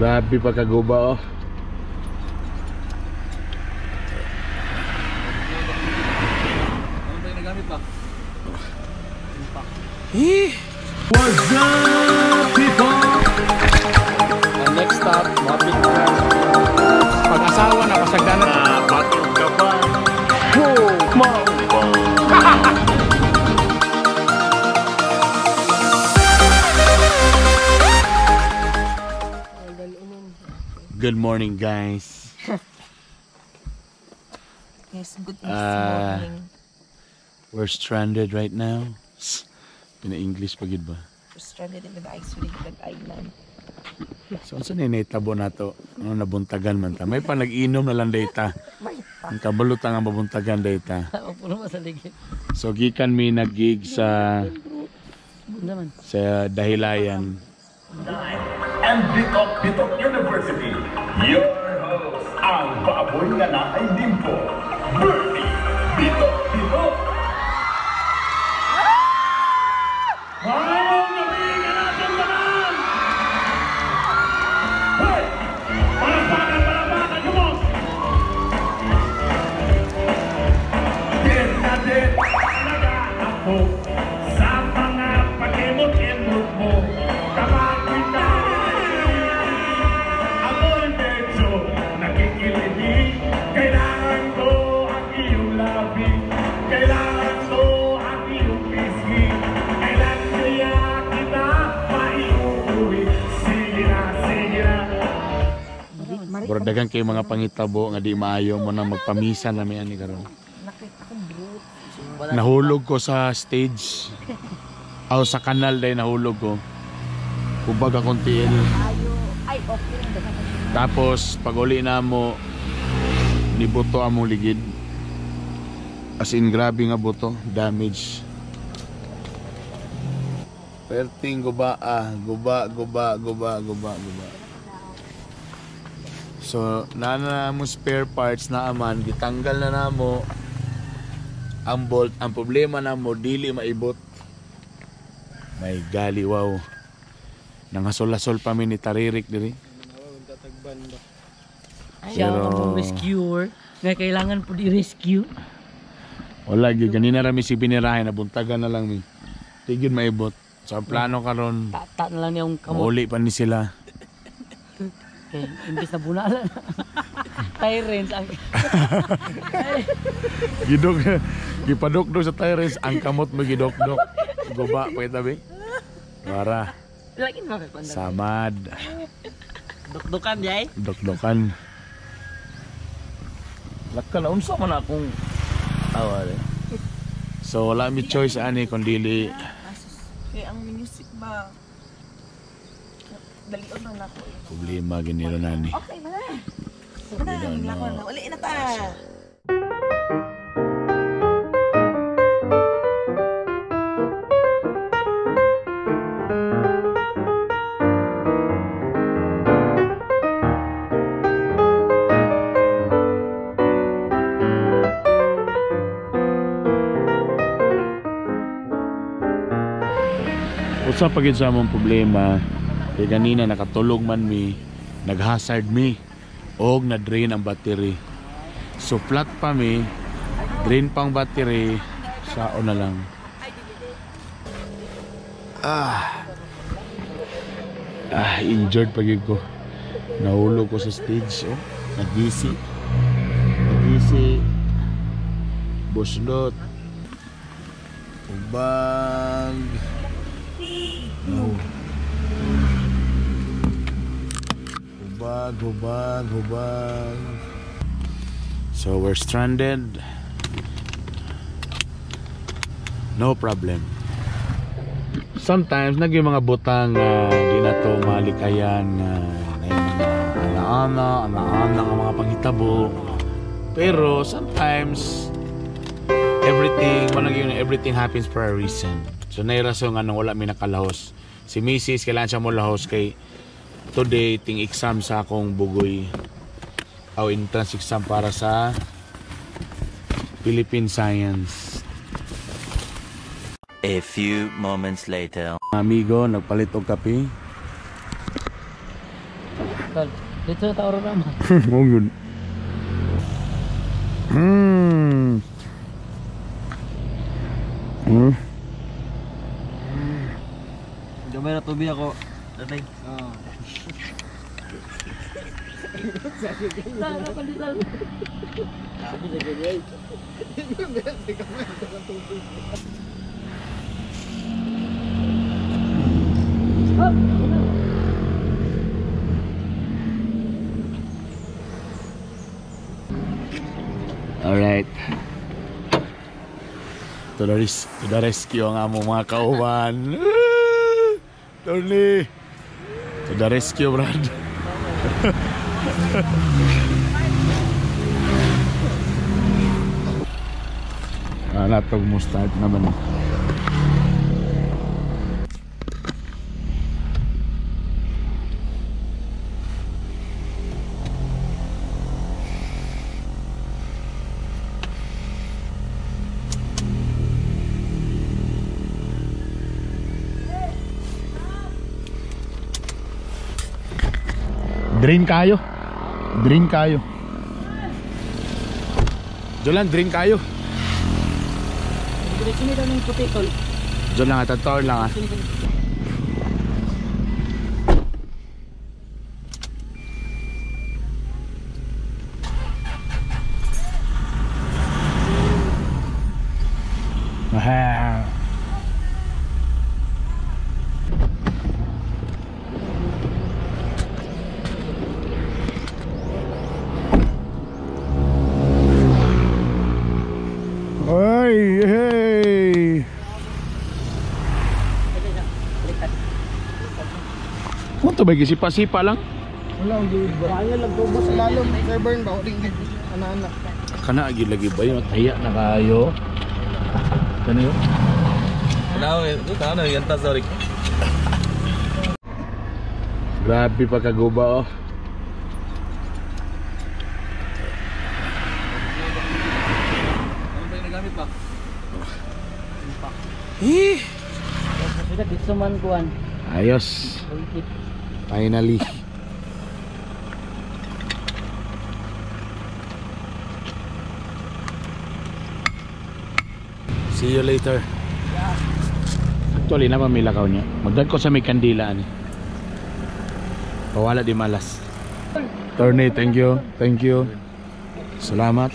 Grabe pa kaguba oh. Ano ba yung nagamit ba? Eh! What's up, people? Ang next stop, mapit na. Pag-asawa na pasagdanan. Batog ka ba? Good morning, guys. Yes, good morning. We're stranded right now. Pina-English pa gid ba? We're stranded in the isolated island. So unsa ni naitabo nato? Ano nabuntagan man ta? May pa nag-inom na lang data. May pa. Ang kabalo ta nga mabuntagan data. Puno ba sa ligid? So gikan mi nag-gig sa Dahilayan. And Bitok Bitok University. Your host, ang baboy nga naay dimpo, Bernie Bitok Bitok! Maraming gabi nga natin tanan! Hey! Palakpakan, palakpakan, come on! Bernadette, talaga ako sa mga pag-imot-imot mo. Kapag kita ako'y medyo nakikinig. Kailangan ko ang iyong labi. Kailangan ko ang iyong pisngi. Kailan kaya kita maiuwi? Sige na, sige na. Murag dagan kay mga pangitabo nga di maayo mo na magpamisa na mi ani karon. Nakita kong brute. Nahulog ko sa stage. Aw sa kanal dahil nahulog ko. Hubag akong tiil. Ayo. Ay, okay lang. Dagan na. Tapos pag uli na mo nibuto among ligid. As in grabe nga buto, damage. Perting guba ah, guba guba guba guba guba. So, na mo spare parts na aman, gitanggal na namo ang bolt. Ang problema na mo dili maibot. May gali wow. Nangasol-asol pa mi ni Taririk diri. Siya ang rescuer. Nga kailangan po di-rescue. Wala gyud ganina ra mi si binirahe nabuntagan na lang mi. Di gyud maibot. So ang plano karon, Tata na lang niyang kamot. mauli pa ni sila. Okay, imbis na bunalan. Tyrants ang Gidok gipadukdok sa tires ang kamot mo gidokdok. Guba pa kita bi. Wara, Lagi na kakwanda. samad, Dukdukan jay. dokdokan. Laka na unsa man akong awa eh. So wala mi choice ani kun dili Kaya ang music ba? Dalion lang nako eh. problema giniro nani. Okay, mana. Mana, no. na. Uli na ta. Usa pa gyud sa among problema kay ganina nakatulog man mi, naghazard mi og na-drain ang battery. So flat pa mi, drain pang battery, sao na lang. Ah, injured pa gyud ko. Nahulog ko sa stage, oh. Nagisi. Nagisi. Buslot. Ubag. No. Hubag, hubag, hubag. So we're stranded. No problem. Sometimes nag yung mga butang di na to malikayan na yung mga ana-ana, ana-ana nga mga panghitabo. Pero sometimes everything, manang yun, everything happens for a reason. So nairason nga nung wala mi nakalahos. Si Mrs. kailangan siya mo lahos kay today ting exam sa akong bugoy. Aw entrance exam para sa Philippine Science. A few moments later. Amigo, nagpalit og kape. Tol, dito na tauro naman. Oh, yun. Gamay na tubig ako. Tatay. Oo. Alright. To the rescue ang among mga kauban. Tony! To the rescue, Brad. Natog mo start naman. Drain kayo. Drain kayo. Jolan, drain kayo. Diretso nito ng puti, tol. Diyan lang, tataon lang ah. Ah. Ay, hey. Ano ba gisipa-sipa lang? Wala ang gawin ba? Kaya lang tubo sa lalom, sir Bern ba? Ring ana-ana. Kana agi lagi ba yun? Taya na kayo. Kano yun? Ano, yan ta, sorry. Grabe pagkaguba oh. Ano ba yung nagamit ba? Eh. Sudah dito man kuan. Ayos. Ulit. Finally. See you later. Actually, na pamilakaw niya. Magdad ko sa may kandila ani. Pawala di malas. Tony, thank you. Thank you. Salamat.